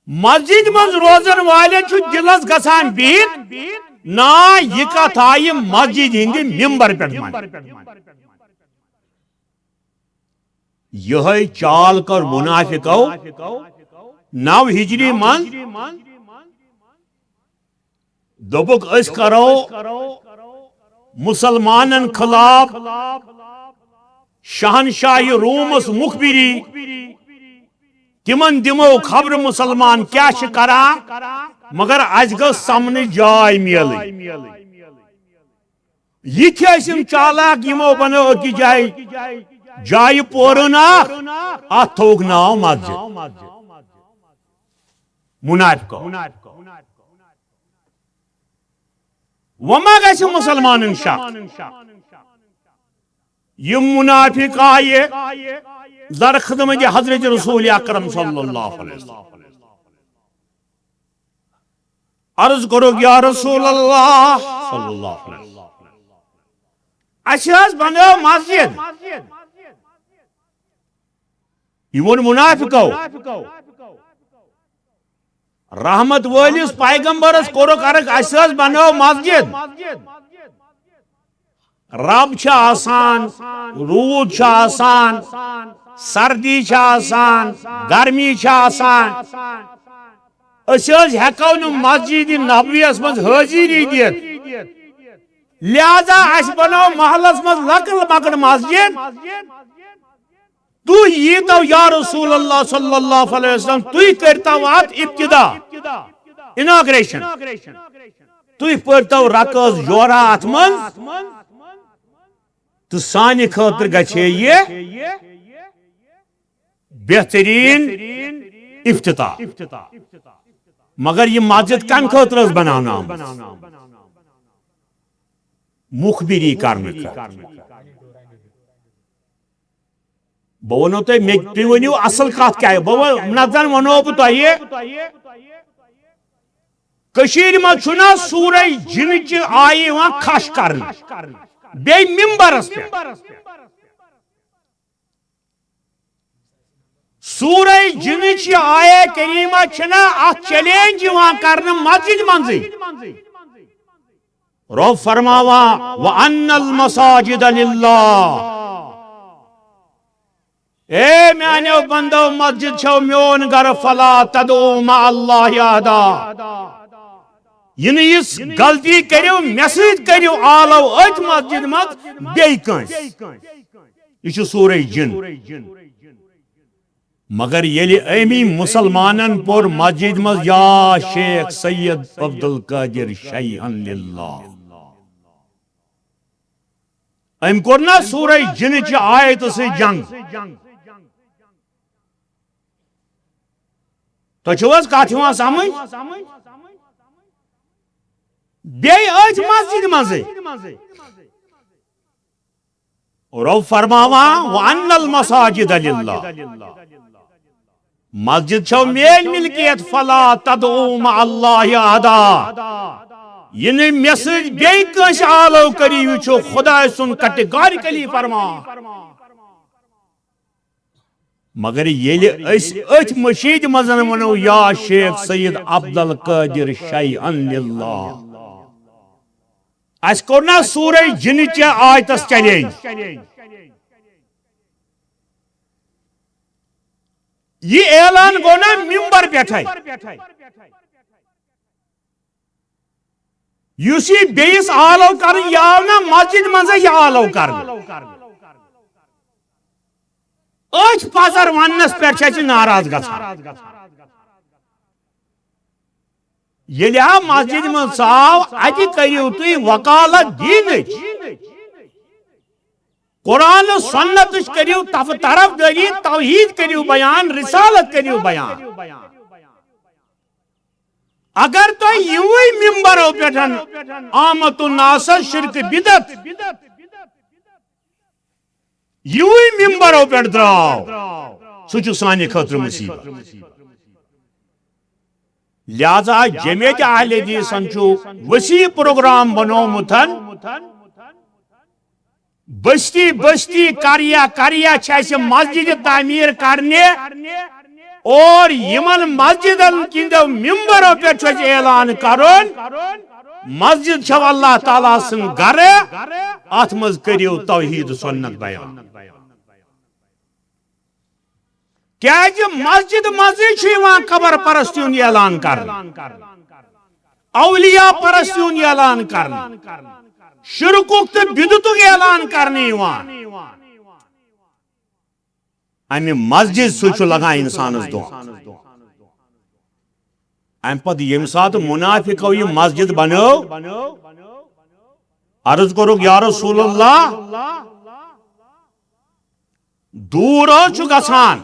مسجد منٛز روزن والٮ۪ن چھُ دِلس گژھان بِہِتھ، نا، یہِ کتھ آیہِ مسجد ہٕنٛدِ ممبر پٮ۪ٹھ وننہٕ؟ یِہوٚے چال کٔر منافقو نو ہجری منٛز۔ دوٚپُکھ، أسۍ کرو مسلمانن خلاف، شہنشاہ رومس مخبری، تِمن دِمو خبر مسلمان کیٛاہ چھِ کران، مگر اسہِ گٔژھ سمنٕچ جاے میلٕنۍ۔ یِتھۍ ٲسۍ یِم چالاک، یِمو بنٲو أکِس جایہِ، جایہِ پورن اکھ، اتھ تھووُکھ ناو مسجد۔ منافقو۔ وۄنۍ ما گژھِ مسلمانن شک؟ یِم منافق آیہِ در خدمت حضرت رسول اکرم صلی اللہ علیہ وسلم۔ عرض کوٚرُکھ، یا رسول اللہ صلی اللہ علیہ وسلم، اَسہِ حظ بنٲو مسجد۔ یہِ ووٚن منافقو۔ رحمت وٲلِس پیغمبرس کوٚرُکھ عرض، اَسہِ حظ بنٲو مسجد۔ رب چھِ آسان، روٗد چھُ آسان، سردی چھِ آسان، گرمی چھِ آسان۔ أسۍ حظ ہٮ۪کو نہٕ مسجد نبویس منٛز حٲضری دِتھ، لہذا اَسہِ بنٲو محلس منٛز لۄکٕٹ مۄکٕٹ مسجد۔ تُہۍ ییٖتو یا رسول اللہ صلی اللہ علیہ وسلم، تُہۍ کٔرتو اتھ ابتدا، اناگریشن۔ تُہۍ پٔرتو رکٲژ جورا اتھ منٛز۔ تہٕ سانہِ خٲطرٕ گژھِ ہے یہِ بہترین افتتاح۔ مگر یہِ مسجد کمہِ خٲطرٕ ٲس بناونہٕ آمٕژ؟ مخبری کرنہٕ خٲطرٕ۔ بہٕ ونو تۄہہِ، مےٚ، تُہۍ ؤنِو اصل کتھ کیٛاہ؟ بہٕ ون-، نتہٕ زن ونو بہٕ تۄہہِ، کٔشیٖرِ منٛز چھُنہ سورہ جِنٕچہِ آیہِ یِوان کھش کرنہٕ، بیٚیہِ ممبرس پٮ۪ٹھ۔ سورہ جِنٕچ یہِ آیہ کریمہ چھنہ اتھ چیلنج یِوان کرنہٕ مسجد منٛزٕے۔ رب فرماوان، "وَأَنَّ الْمَسَاجِدَ لِلَّهِ"۔ اے میانیو بندو، مسجد چھو میون گھر، فلا تدعو مع اللہ احدا۔ یہِ نہٕ یِژھ غلطی کٔرِو، مےٚ سۭتۍ کٔرِو آلو أتھۍ مسجد منٛز بیٚیہِ کٲنٛسہِ۔ یہِ چھُ سورہ جِن۔ مگر ییٚلہِ أمی مُسلمانن پوٚر مسجد منٛز، یا شیخ سید عبدالقادر شیئا للہ، أمۍ کوٚر نا سورہ جِنٕچہِ آیتہٕ سۭتۍ جنگ؟ تۄہہِ چھُو حظ کتھ یِوان سمجھ؟ بیٚیہِ أتھۍ مسجد منٛزٕے۔ رب فرماوان، "وَأَنَّ الْمَسَاجِدَ لِلَّهِ"۔ مسجد چھو میٲنۍ ملکیت، فلا تدعو مع اللہ احدا۔ یہِ نہٕ مےٚ سۭتۍ بیٚیہِ کٲنٛسہِ آلو کٔرِو، یہِ چھُ خداے سُنٛد کیٹیگارِکلی فرمان۔ مگر ییٚلہِ أسۍ أتھۍ مٔشیٖدِ منٛز ونو، یا شیخ سید عبدالقادر شیئا للہ، اَسہِ کوٚر نا سورہ جِنٕچہِ آیتس چیلنج؟ یہِ اعلان گوٚو نا ممبر پٮ۪ٹھے؟ یُس یہِ بیٚیِس آلو کرُن، یہِ آو نا مسجد منٛزے یہِ آلو کرنہٕ؟ أتھۍ پزر وننس پٮ۪ٹھ چھِ أسۍ ناراض گژھان۔ ییٚلہِ ہا مسجد منٛز ژاو، اتہِ کٔرِو تُہۍ وکالت دیٖنٕچ، قرآن و سنتٕچ کٔرِو تف-، طرفدٲری، توحید کٔرِو بیان، رسالت کٔرِو بیان۔ اگر تۄہہِ یِموٕے ممبرو پٮ۪ٹھ آمت الناس شرک بدعت، یِہوٚے ممبرو پٮ۪ٹھ درٛاو، سُہ چھُ سانہِ خٲطرٕ مصیبت۔ لہذا جمعیت اہل حدیثن چھُ وسیع پروگرام بنومُت۔ بستی بستی، قریہ قریہ چھِ اَسہِ مسجد تعمیٖر کرنہِ۔ اور یِمن مسجدن کِنٛدیو ممبرو پٮ۪ٹھ چھُ اَسہِ اعلان کرُن، مسجد چھو اللہ تعالیٰ سٕنٛز گرٕ، اتھ منٛز کٔرِو توحید سنت بیان۔ کیازِ مسجد منٛزٕے چھُ یِوان قبر پرستی ہُنٛد اعلان کرنہٕ، اولیاء پرستی ہُنٛد اعلان کرنہٕ، شرکُک تہٕ بدعتُک اعلان کرنہٕ یِوان۔ امہِ مسجد سۭتۍ چھُ لگان انسانس دھوکہٕ۔ امہِ پتہٕ ییٚمہِ ساتہٕ منافقو یہِ مسجد بنٲو، عرض کوٚرُکھ، یا رسول اللہ، دوٗر حظ چھُ گژھان،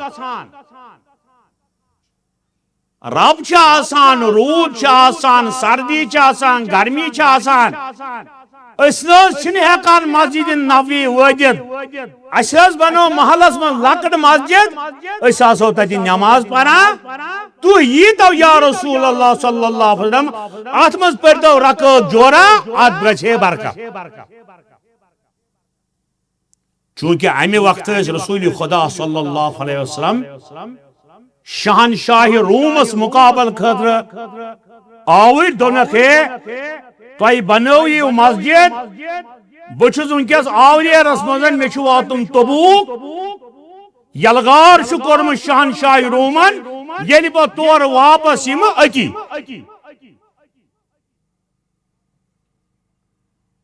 رب چھُ آسان، روٗد چھُ آسان، سردی چھِ آسان، گرمی چھِ آسان۔ أسۍ نہ حظ چھِنہٕ ہٮ۪کان مسجد نبوی وٲتِتھ۔ اَسہِ حظ بنٲو محلس منٛز لۄکٕٹ مسجد، أسۍ آسو تَتہِ نماز پران۔ تُہۍ ییٖتو یا رسول اللہ صلی اللہ علیہ وسلم، اَتھ منٛز پٔرۍتو رکٲژ جورا، اَتھ گژھِ ہے برکت۔ چونکہ امہِ وقتہٕ ٲسۍ رسول خدا صلی اللہ علیہ وسلم شہنشاہ رومس مقابل خٲطرٕ آوٕرۍ، دوٚپنکھ، ہے، تۄہہِ بنٲو یہِ مسجد، بہٕ چھُس وٕنکیٚس آوریرس منٛز، مےٚ چھُ واتُن تبوک۔ یلغار چھُ کوٚرمُت شہنشاہ رومن، ییٚلہِ بہٕ تورٕ واپس یِمہٕ أتی۔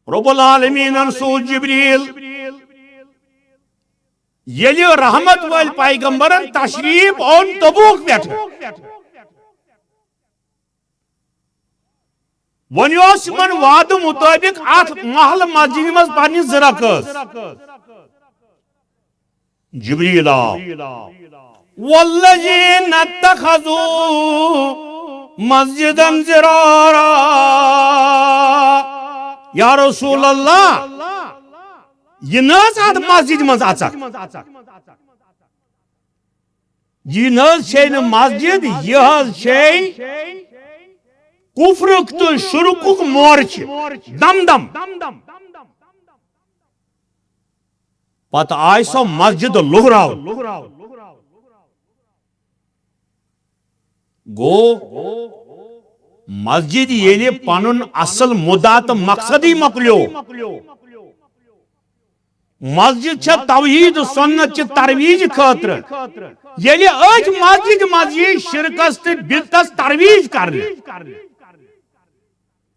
رب العالمینن سوٗز جبریل۔ ییٚلہِ رحمت وٲلۍ پیغمبرن تشریف اوٚن تبوک پٮ۪ٹھ، وۄنۍ اوس یِمن وعدٕ مطٲبق اتھ محلہٕ مسجدِ منٛز پرنہِ زٕ رکٲژ۔ جبریل آو، والذین اتخذوا مسجدا ضرارا۔ یا رسول اللہ، یہِ نہ حظ اتھ مسجدِ منٛز اژکھ۔ یہِ نہ حظ چھے نہٕ مسجد، یہِ حظ چھے کفرُک تہٕ شرکُک مورچہِ۔ دم دم۔ پتہٕ آے سۄ مسجد لُہراونہٕ۔ گوٚو، مسجد ییٚلہِ پنُن اصل مُدعا تہٕ مقصدٕے مۄکلیو، مسجد چھےٚ توحید و سنت چہِ ترویج خٲطرٕ۔ ییٚلہِ أتھۍ مسجد منٛز یی شرکس تہٕ بدعتس ترویج کرنہٕ،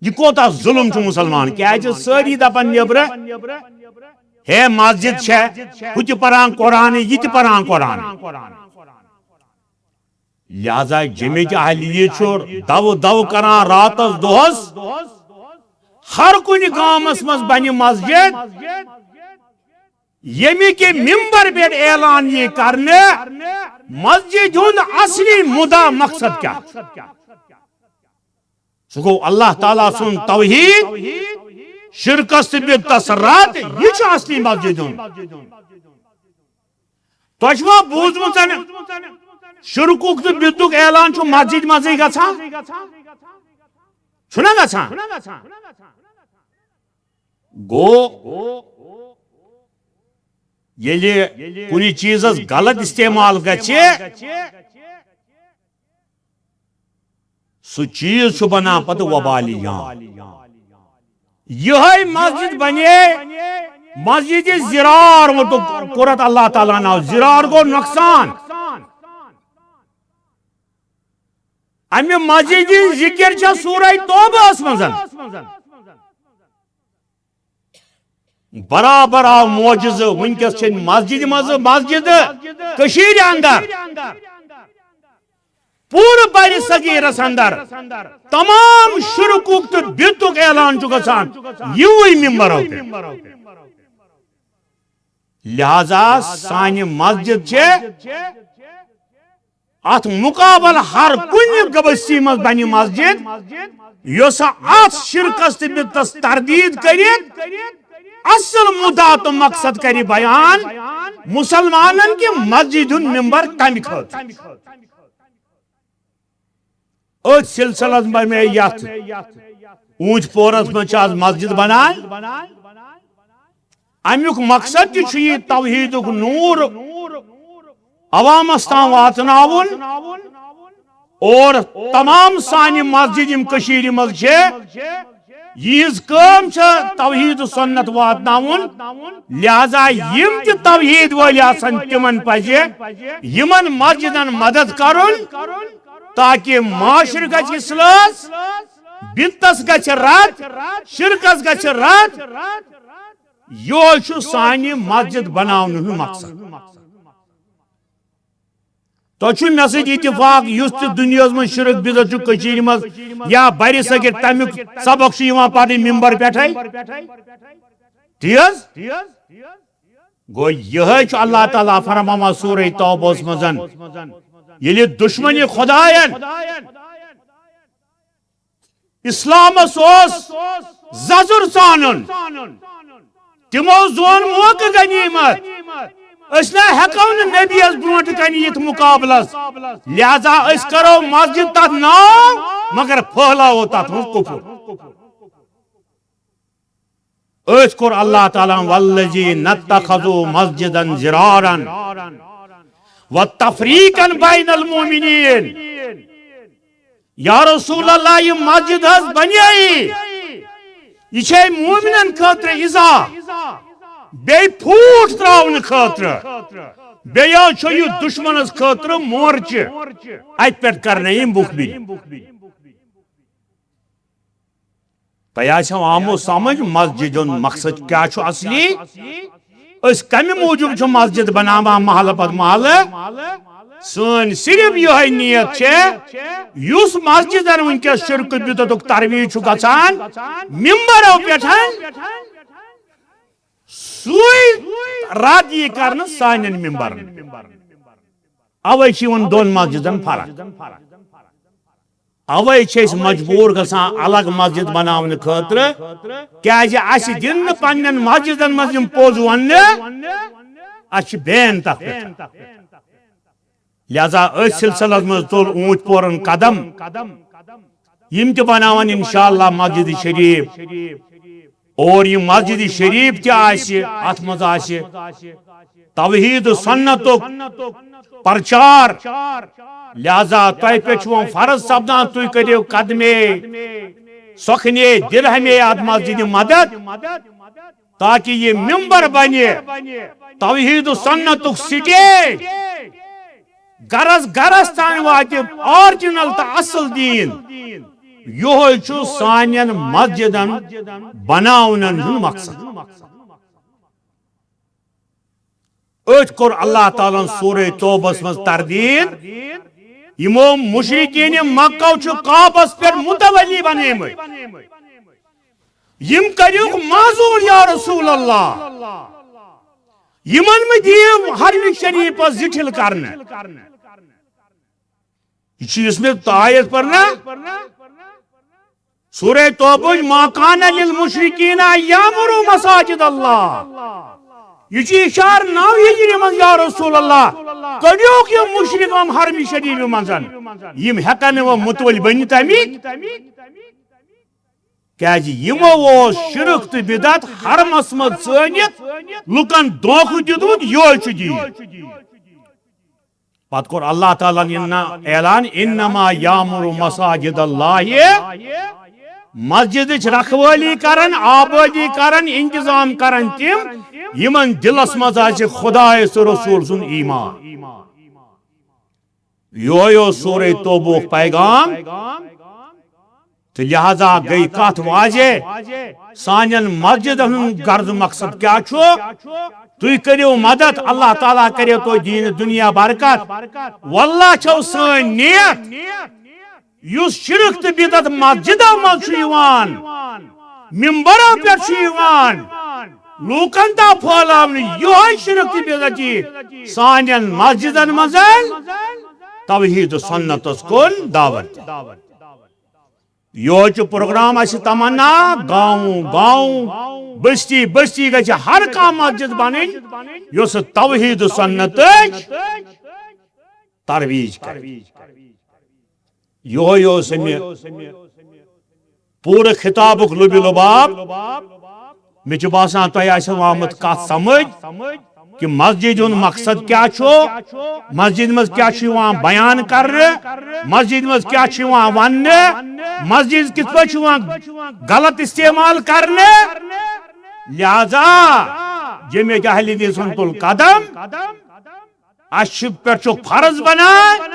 یہِ کوتاہ ظلم چھُ مسلمان۔ کیازِ سٲری دپان نیبرٕ، ہے مسجد چھےٚ، ہُہ تہِ پران قرآن، یہِ تہِ پران قرآن۔ لہذا جمعچ اہلیہ چھُ دو دو کران راتس دۄہس۔ ہر کُنہِ گامس منٛز بنہِ مسجد، ییٚمہِ کہِ ممبر پٮ۪ٹھ اعلان یی کرنہٕ، مسجد ہُنٛد اصلی مُدعا مقصد کیٛاہ؟ سُہ گوٚو اللہ تعالیٰ سُنٛد توحید، شرکس تہٕ بدعتس رد، یہِ چھُ اصلی مسجد ہُنٛد۔ تۄہہِ چھُوا بوٗزمُت، شرکُک تہٕ بدعتُک اعلان چھُ مسجد منٛزٕے گژھان؟ چھُنہ گژھان؟ گوٚو، ییٚلہِ کُنہِ چیٖزس غلط استعمال گژھِ، سُہ چیٖز چھُ بنان پتہٕ وبالِ عام۔ یِہوٚے مسجد بنے مسجد ضرار، ووٚنُکھ، کوٚر اَتھ اللہ تعالیٰ ہن ناو، ضرار گوٚو نۄقصان۔ اَمہِ مسجد ہٕنٛز ذِکِر چھےٚ سورہ توبہس منٛز۔ برابر آو معجزٕ، وٕنکیٚس چھِ مسجد منٛز مسجد کٔشیٖرِ اندر، پوٗرٕ برِ صغیٖرس اندر تمام شرکُک تہٕ بدعتُک اعلان چھُ گژھان یِموٕے ممبرو پٮ۪ٹھ۔ لہذا سانہِ مسجد چھِ اتھ مقابل ہر کُنہِ بستی منٛز بنہِ مسجد، یۄس اتھ شرکس تہٕ بدعتس تردید کٔرِتھ اصل مدعا تہٕ مقصد کرِ بیان، مسلمانن کہِ مسجد ہُنٛد ممبر کمہِ خٲطرٕ۔ أتھۍ سلسلس منٛز بنے یتھ اوٗنچ پورس منٛز چھِ از مسجد بنان۔ امیُک مقصد تہِ چھُ یہِ توحیدُک نور عوامس تام واتناوُن، اور تمام سانہِ مسجد یِم کٔشیٖرِ منٛز چھِ، یِہنٛز کٲم چھِ توحید و سنت واتناوُن۔ لہذا یِم تہِ توحید وٲلۍ آسن، تِمن پزِ یِمن مسجدن مدد کرُن، تاکہ معاشرٕ گژھِ اصلاح، بدعتس گژھِ رد، شرکس گژھِ رد۔ یہوے چھُ سانہِ مسجد بناونہٕ ہُنٛد مقصد۔ تۄہہِ چھُ مےٚ سۭتۍ اتفاق، یُس تہِ دُنیاہس منٛز شرک بدعت چھُ کٔشیٖرِ منٛز یا برِ صغیر، تمیُک سبق چھُ یِوان پرنہٕ ممبر پٮ۪ٹھے۔ تی حظ؟ گوٚو، یِہوٚے چھُ اللہ تعالیٰ فرماوان سورہ توبہس منٛز، ییٚلہِ دُشمنِ خداین اسلامس اوس ززُر ژانُن، تِمو زون موقعہٕ غنیمت، أسۍ نہ ہٮ۪کو نہٕ نبی یس برونٛٹھ کنہِ یِتھ مقابلس، لہذا أسۍ کرو مسجد تتھ ناو، مگر پھٔہلاوو تتھ منٛز کفر۔ أتھۍ کوٚر اللہ تعالیٰ ہن، والذین اتخذوا مسجدا ضرارا وتفریقا بین المؤمنین۔ یا رسول اللہ، یہِ مسجد حظ بنے، یہِ چھے مومنن خٲطرٕ ایزا، بیٚیہِ پھوٗٹھ تراونہٕ خٲطرٕ، بیٚیہِ حظ چھُ یہِ دُشمنس خٲطرٕ مورچہٕ۔ اتہِ پٮ۪ٹھ کرنٲیِم بُکھ بِلہِ۔ تۄہہِ آسیو آمُت سمجھ مسجد ہُنٛد مقصد کیٛاہ چھُ اصلی؟ أسۍ کمہِ موٗجوٗب چھِ مسجد بناوان محلہٕ پتہٕ محلہٕ؟ سٲنۍ صرف یِہوٚے نیت چھےٚ، یُس مسجدن وٕنکیٚس شرک بدعتُک ترویج چھُ گژھان، ممبرو پٮ۪ٹھ سُے رد یی کرنہٕ سانٮ۪ن ممبرن۔ اوے چھِ یِمن دۄن مسجدن فرق۔ اوے چھِ أسۍ مجبوٗر گژھان الگ مسجد بناونہٕ خٲطرٕ، کیازِ اسہِ دِن نہٕ پننٮ۪ن مسجدن منٛز یِم پوٚز وننہٕ، اسہِ چھِ بین تتھ پٮ۪ٹھ۔ لہذا أتھۍ سلسلس منٛز تُل اوٗنتۍ پورن قدم، یِم تہِ بناون انشاءاللہ مسجد شریف۔ اور یہِ مسجد شریف تہِ آسہِ، اتھ منٛز آسہِ توحید و سنتُک پرچار۔ لہذا تۄہہِ پٮ۪ٹھ چھُ وۄنۍ فرض سپدان، تُہۍ کٔرِو قدمے سۄکھنے درہمے اتھ مسجدِ مدد، تاکہ یہِ ممبر بنہِ توحید و سنتُک سٹیج، گرس گرس تام واتہِ آرجنل تہٕ اصل دین۔ یہوے چھُ سانٮ۪ن مسجدن بناونن ہُنٛد مقصد۔ أتھۍ کوٚر اللہ تعالیٰ ہن سورہ توبس منٛز تردید، یِمو مشرکین مکہ چھُ کعبس پٮ۪ٹھ متولی بنیمٕتۍ۔ یِم کریُکھ معذور یا رسول اللہ، یِمن مہٕ دِیِو حرم شریفس زِٹھِل کرنہٕ۔ یہِ چھُ یُس مےٚ آیت پرنا، سورہ توبہ، ما کان للمشرکین ان یعمروا مساجد اللہ۔ یہِ چھُ اشارٕ نو ہجری منٛز یا رسول اللہ، کڑیوکھ یِم مشرک یِم حرم شریف منٛز، یِم ہیکن نہٕ وۄنۍ متولی بٔنِتھ امیِکۍ۔ کیازِ یِمو اوس شرک تہٕ بدعت حرمس منٛز ژٲنِتھ لُکن دھوکہٕ دیُتمُت، یِہوٚے چھُ دین۔ پتہٕ کوٚر اللہ تعالیٰ ہن اعلان، انما یعمر مساجد اللہ، مسجدٕچ رکھوٲلی کرن، آبٲدی کرن، انتظام کرن تِم، یِمن دلس منٛز آسہِ خدایس تہٕ رسول سُنٛد ایمان۔ یہوے اوس سورہ توبہُک پیغام۔ تہٕ لہذا گٔے کتھ واضح، سانٮ۪ن مسجدن ہُنٛد غرض مقصد کیٛاہ چھُ؟ تُہۍ کٔرِو مدد، اللہ تعالیٰ کٔرِو تۄہہِ دین دنیا برکت۔ واللہ چھو سٲنۍ نیت، یُس شرک تہٕ بدعت مسجدو منٛز چھُ یِوان، ممبرو پٮ۪ٹھ چھُ یِوان، لوٗکن تام پھٲلاونہٕ یِہوٚے شرک تہٕ بدعتی سانٮ۪ن مسجدن منٛز توحید و سنتس کُن دعوت۔ یہوٚے چھُ پروگرام، اسہِ تمنا، گاؤں گاؤں، بستی بستی گژھِ ہر کانٛہہ مسجد بنٕنۍ، یۄس توحید و سنتٕچ ترویج کرِ۔ یہوٚے اوس امہِ پوٗرٕ خطابُک لُبِ لُباب۔ مےٚ چھُ باسان تۄہہِ آسیو آمُت کتھ سمجھ کہِ مسجد ہُنٛد مقصد کیٛاہ چھُ، مسجد منٛز کیٛاہ چھُ یِوان بیان کرنہٕ، مسجد منٛز کیٛاہ چھُ یِوان وننہٕ، مسجد کِتھ پٲٹھۍ چھُ یِوان غلط استعمال کرنہٕ۔ لہذا جمعیت اہل حدیث ہُنٛد تُل قدم، اسہِ چھُ پٮ۪ٹھ چھُ فرض بنان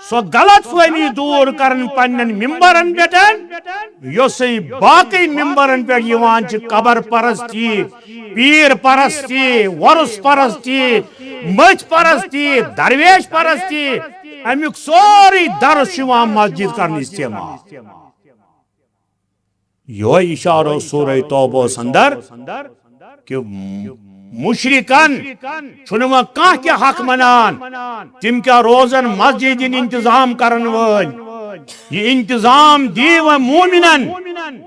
سۄ غلط فہمی دوٗر کرٕنۍ پننٮ۪ن ممبرن پٮ۪ٹھ، یۄسٕے باقٕے ممبرن پٮ۪ٹھ یِوان چھِ قبر پرستی، پیٖر پرستی، وۄرُس پرستی، مٔتھۍ پرستی، درویش پرستی، امیُک سورُے درس چھُ یِوان مسجد کرنہٕ استعمال۔ یہوٚے اشارٕ اوس سورہ توبہس اندر کہِ مشرکن چھُنہٕ وۄنۍ کانٛہہ تہِ حق منان، تِم کیٛاہ روزن مسجد ہٕنٛدۍ انتظام کرن وٲلۍ؟ یہِ انتظام دی وۄنۍ مومنن،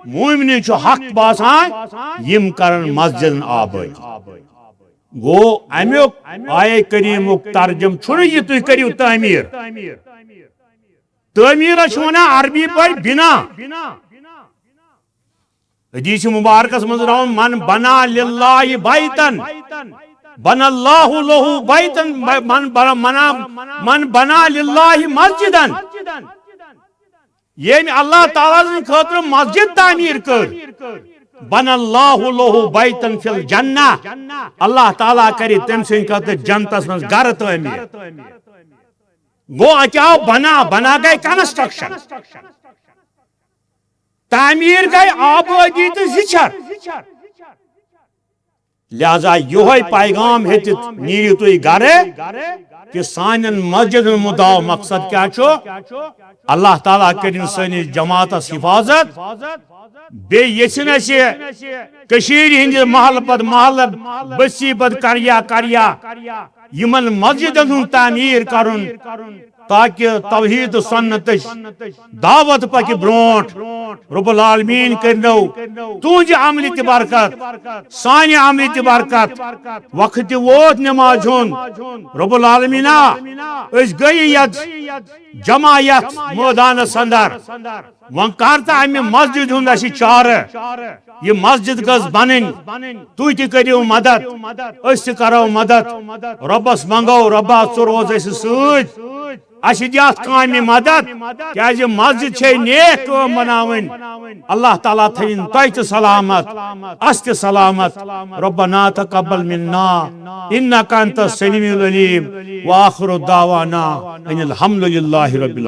مومنٕے چھُ حق باسان، یِم کرن مسجدن آبٲدی۔ گوٚو امیُک آیہ کریمُک ترجمہٕ چھُنہٕ یہِ تُہۍ کٔرِو تعمیٖر۔ تعمیٖرس چھِ ونان عربی پٲٹھۍ بنا۔ حدیث مبارکس منٛز راوُن، من بنا للہ بیتن بنى الله له بيتا، من بنا، من بنا، من بنا لله مسجدا۔ ییٚمۍ اللہ تعالیٰ سٕنٛدِ خٲطرٕ مسجد تعمیٖر کٔر، بنى الله له بيتا في الجنة، اللہ تعالیٰ کرِ تٔمۍ سٕنٛدِ خٲطرٕ جنتس منٛز گرٕ تعمیٖر۔ گوٚو، اتہِ آو بنا، بنا گٔے کنسٹرکشن، تعمیٖر گٔے آبٲدی تہٕ زِچھر۔ لہذا یِہوٚے پیغام ہیٚتِتھ نیٖرِو تُہۍ گرٕ کہِ سانٮ۪ن مسجدن ہُنٛد مدعا و مقصد کیٛاہ چھُ؟ اللہ تعالیٰ کٔرِن سٲنِس جماعتس حفاظت، بیٚیہِ یژھِن اَسہِ کٔشیٖرِ ہٕنٛدِ محلہٕ پتہٕ محلہٕ، بستی پتہٕ قریا قریا یِمن مسجدن ہُنٛد تعمیٖر کرُن، تاکہ توحید و سنتٕچ دعوت پکہِ برونٹھ۔ رب العالمین کرنو تُہنٛزِ عملہِ تہِ برکت، سانہِ عملہِ تہِ برکت۔ وقت تہِ ووت نماز ہُنٛد۔ رب العالمینا، أسۍ گٔیہِ یتھ جمع یتھ مٲدانس اندر۔ وۄنۍ کر تہٕ امہِ مسجد ہُنٛد اسہِ چارٕ۔ یہِ مسجد گٔژھ بنٕنۍ۔ تُہۍ تہِ کٔرِو مدد، أسۍ تہِ کرو مدد۔ رۄبس منٛگو، رۄبا، ژٕ روز اسہِ سۭتۍ، اسہِ دِ اتھ کامہِ مدد، کیازِ مسجد چھے نیک کٲم بناوٕنۍ۔ اللہ تعالیٰ تھٲیِن تۄہہِ تہِ سلامت، اسہِ تہِ سلامت۔ ربنا تقبل منا انک انت السمیع العلیم، وآخر دعوانا ان الحمد للہ رب العالمین۔